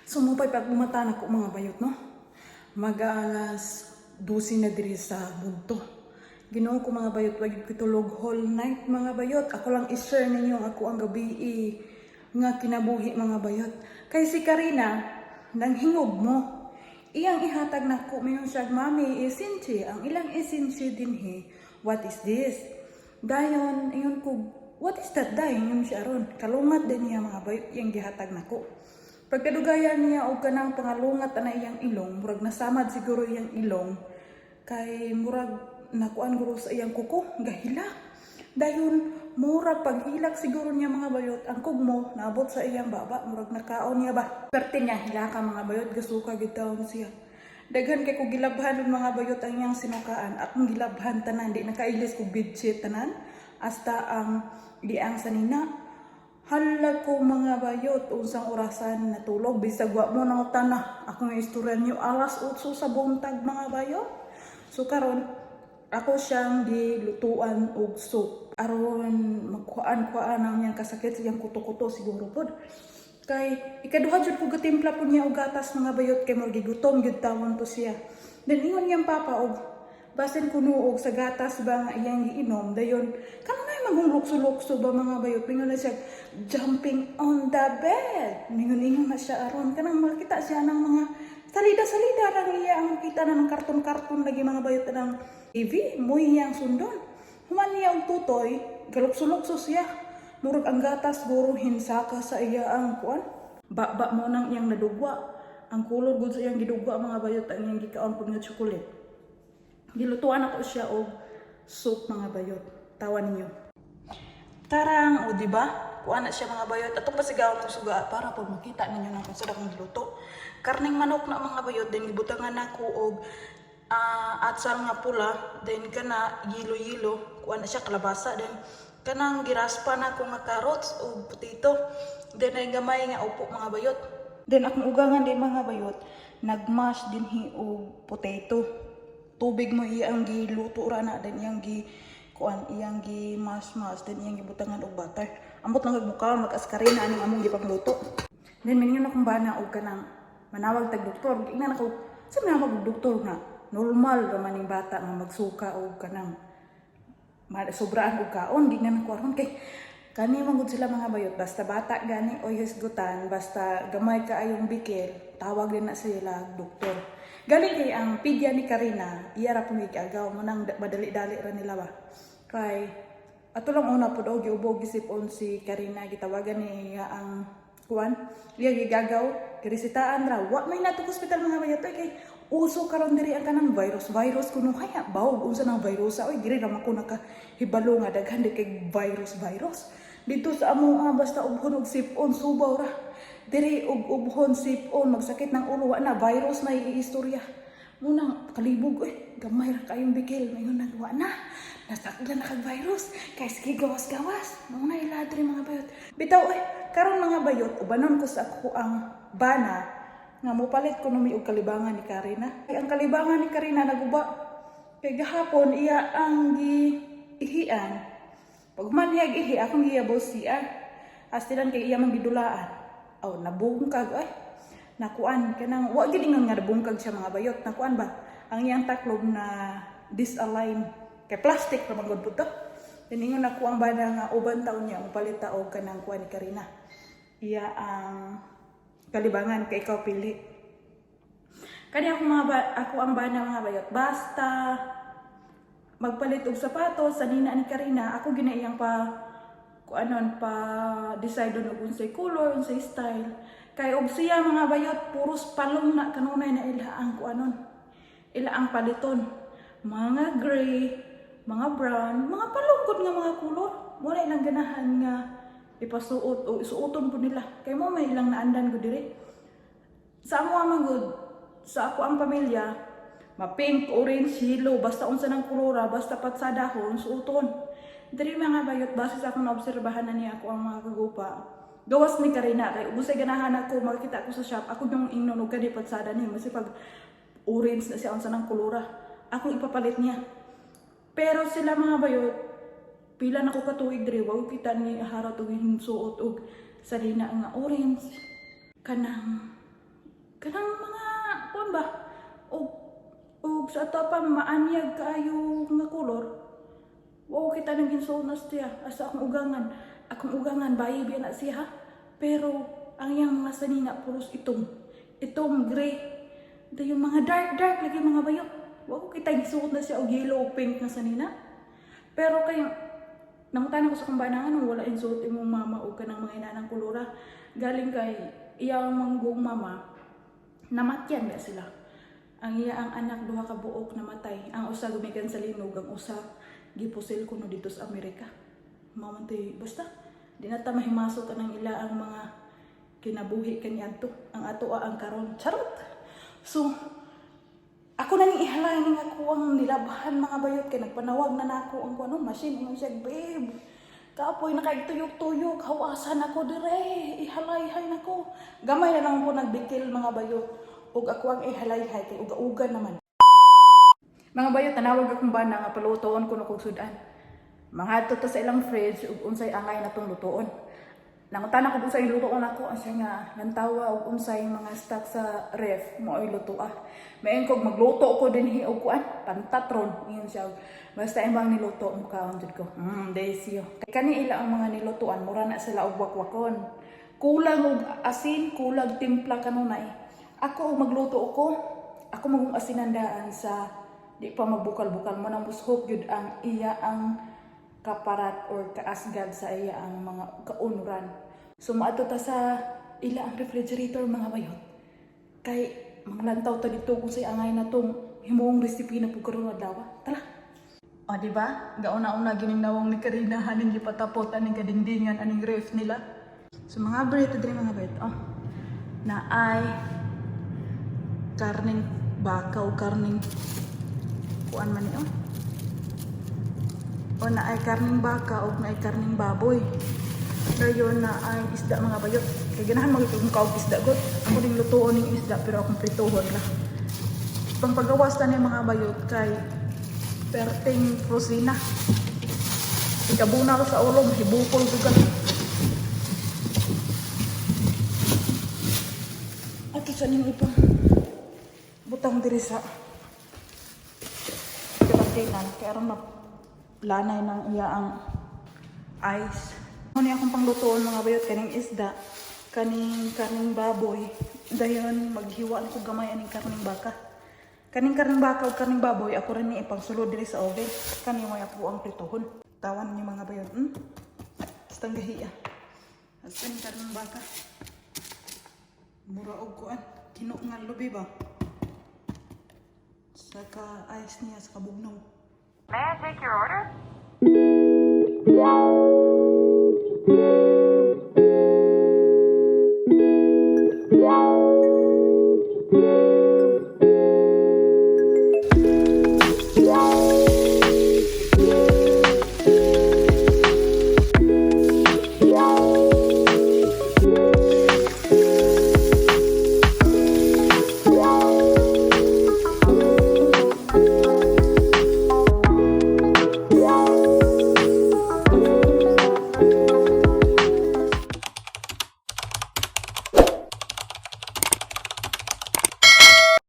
Sumupay pag umata na ko, mga bayot, no? Mag-aalas 12 na diri sa bugto. Ginoo ko, mga bayot, wag ko tulog whole night, mga bayot. Ako lang i-share ninyo ako ang gabi nga kinabuhi, mga bayot. Kay si Karina, nang hingog mo. Iyang ihatag nako, mayon siya, "Mami, isinchi." Ang ilang isinchi dinhi, "What is this?" Dayon, ingon ko, "What is that, day?" Ingon siya aron. Kalungat din niya, mga bayot, iyang gihatag nako. Pagkadugayan niya og kanang pangalungat ana iyang ilong, murag nasamad siguro iyang ilong kay murag nakuan guro sa iyang kuko, gahila. Dayon mura paghilak siguro niya, mga bayot, ang kugmo naabot sa iyang baba, murag nakaon niya ba. Perte niya hilaka, mga bayot, gasuka gid taon siya. Daghan kay ko gilabhan ron, mga bayot, ang iyang sinukaan. Akong gilabhan tanan, di nakailis kog bedsheet tanan. Hasta ang diang sanina. Hala ko, mga bayot, unsang orasan natulog, bisag wa mo nang tana. Akong istorya niyo alas 8 sa buntag, mga bayot. So karon ako siyang gilutuan og soup. Aron magkuan-kuan ang iyang kasakit sa iyang kuto-kuto siguro pod. Kay ikaduha jud ko gatimpla po niya og gatas, mga bayot, kay murag gigutom gyud tawon to siya. Then ingon niyang papa og basin kuno og sa gatas ba nga iyang giinom, dayon kanunay maghunglukso-lukso ba, mga bayot. Mingon na siya, "Jumping on the bed." Mingon ingon na siya aron kanang makita siya ng mga salida-salida lang iya ang makita na ng karton-karton lagi, mga bayot, ng TV mo iyang sundon. Human niya og tutoy, galukso-lukso siya. Murag ang gatas guro hinsaka sa iya ang kuan. Ba-ba mo nang iyang nadugwa. Ang kulor gud sa iyang gidugwa, mga bayot, ang iyang gikaon pud nga chocolate. Gilutuan ako siya og soup, mga bayot. Tawa ninyo. Tarang, o di ba? Kuan na siya, mga bayot. Atong pasigaw ng suga para po makita ninyo nang kung sa akong giluto. Karning manok na, mga bayot, then gibutangan nako og atsal nga pula, then kana yilo-yilo, kuan na siya, kalabasa, then kanang giraspa nako nga carrots ug potato. Then ay gamay nga upo, mga bayot. Then akong ugangan din, mga bayot, nagmash dinhi og potato. Tubig mo iyang giluto ra na, then iyang gi kuan, iyang gi mash mash, then iyang gibutangan og butter. Ambot lang kag mukha mag-askarina aning among gipangluto. Then mingon akong bana og kanang manawag tag doktor. Ingnan ako sa manawag og doktor nga normal ra man ning bata nga magsuka og kanang sobraan og kaon. Gingnan ako aron kay kani man gud sila, mga bayot, basta bata gani o hisgutan, basta gamay kaayong bikil, tawag din na sila doktor. Gali kay ang pidya ni Karina, iya ra pong gigagaw mo nang madali-dali ra nila ba. Kay ato lang una pod og giubo, gisipon si Karina, gitawagan niya ang kuan, iya gigagaw, giresitaan ra. Wa may nato hospital, mga bayot, oy, kay uso karon diri ang kanang virus virus kuno. Kaya bawog unsa nang virus oy, diri ra man ko nakahibalo nga daghan di kay virus virus dito sa amo. Basta ubhon og sipon, subaw ra diri, og ubhon, sipon, magsakit ng ulo, wa na virus na iistorya. Munang kalibog, eh, gamay ra kayong bikil. Mayon nagwa na nasakla na kag virus kay sige gawas-gawas. Mao na ila diri, mga bayot. Bitaw eh, karon, mga bayot, ubanon ko sa ako ang bana nga mopalit ko numi og kalibangan ni Karina. Kay ang kalibangan ni Karina naguba. Kay gahapon iya ang gi ihian. Pag man niya ihi, akong giyabos siya. Astilan kay iya mang gidulaan. Oh, nabungkag ay. Nakuan kanang wa gid ingon nga nabungkag siya, mga bayot. Nakuan ba? Ang iyang taklob na disalign kay plastic ra man gud pud to. Then ingon ako ang bana nga uban taon niya mopalit ta og kanang kuan ni Karina. Iya ang kalibangan kay ikaw pili. Kani ako mga ba, ako ang bana, mga bayot. Basta magpalit og sapatos sa nina ni Karina, ako gina iyang pa kuanon, pa decide og unsay color, unsay style. Kay og siya, mga bayot, puros palong na kanunay na ila ang kuanon. Ila ang paliton. Mga gray, mga brown, mga palungkot nga mga color. Wala ilang ganahan nga ipasuot o isuoton po nila. Kay mo may ilang naandan ko diri. Sa amo man gud, sa ako ang pamilya, ma pink, orange, yellow, basta unsa ng kulora, basta patsadahon, suoton. Diri, mga bayot, base sa akong naobserbahan na niya ako ang mga kagupa. Gawas ni Karina, kay ubos ay ganahan ako, makita ko sa shop, ako yung ingnon og kani patsada ni, masi pag orange na siya, unsa ng kulora. Ako ipapalit niya. Pero sila, mga bayot, pila na ko katuig diri, wa ko kita ni harot og suot og sarina nga orange kanang Kanang mga kuan ba? Og sa ato pa maanyag kaayo nga kolor. Wow, kita nang ginsunas siya asa akong ugangan. Akong ugangan bayi biya na siya, ha? Pero ang iyang mga sanina puros itom. Itom, gray. Ito yung mga dark dark lagi, mga bayot. Wa ko kita gisuot na siya og yellow o pink nga sanina. Pero kay nangutana ko sa akong bana, "Anong wala insuot imong mama o kanang mga inanang kulura?" Galing kay iyang manggong mama, namatyan ba sila. Ang iya ang anak duha ka buok namatay. Ang usa gumikan sa linog, ang usa gipusil kuno dito sa Amerika. Mao man to'y basta di na ta mahimasok anang ila ang mga kinabuhi kaniadto. Ang ato ang karon. Charot. So ako na ning ihalay ning ako ang nilabhan, mga bayot, kay nagpanawag na nako ang kuno machine. Ingon siya, "Babe, kapoy na kay tuyok-tuyok, hawasan ako dire, ihalay-hay nako." Gamay na lang ko nagbikil, mga bayot, ug ako ang ihalay-hay kay uga-uga naman. Mga bayot, tanawag akong bana nga palutoon ko kog sudan. Mangadto ta sa ilang fridge ug unsay angay na tong lutoon. Nangutana ko kung unsay lutoon ako, ang siya nga lantawa og unsay mga stock sa ref mao'y lutoa. Main kog magluto ko dinhi og kuan, pantatron ingon siya. "Basta imong niluto mo kaon jud ko." Desyo. Kani ila ang mga nilutuan, mura na sila og wakwakon. Kulang og asin, kulang timpla kanunay. Ako og magluto ko, ako magong asinan daan sa di pa magbukal-bukal mo nang bushok gyud ang iya ang kaparat or kaasgad sa iya ang mga kaunuran. So maadto ta sa ila ang refrigerator, mga bayot. Kay manglantaw ta dito kung say angay na tong himuong recipe na pud karon adlaw. Tara. O, di ba? Gauna-una gining nawong ni Karina haning gipatapot aning kadingdingan aning ref nila. So mga bayot diri, mga bayot. Oh. Na ay karning baka o karning kuan man ni, oh. O na ay karning baka o na ay karning baboy. Dayon na ay isda, mga bayot. Kay ganahan mo kung kaog isda god. Ako ding lutuon ning isda pero akong prituhon ra. Pangpagawas ta ni, mga bayot, kay perting frosina. Ikabuna ko sa ulo, hibukol ko ka. Ato sa ning ipang butang diri sa kalantinan kay aron lanay ng iya ang ice. Ano akong panglutoon, mga bayot, kaning isda, kaning karning baboy. Dayon maghiwa na ko gamay aning karning baka. Kaning karning baka ug karning baboy ako rin ni ipangsulod diri sa oven. Kani mo ako ang prituhon. Tawan niyo, mga bayot. Basta gahiya. As kaning karning baka. Mura og kuan, kino nga lubi ba? Sa ka ice niya sa kabugnaw. May I take your order?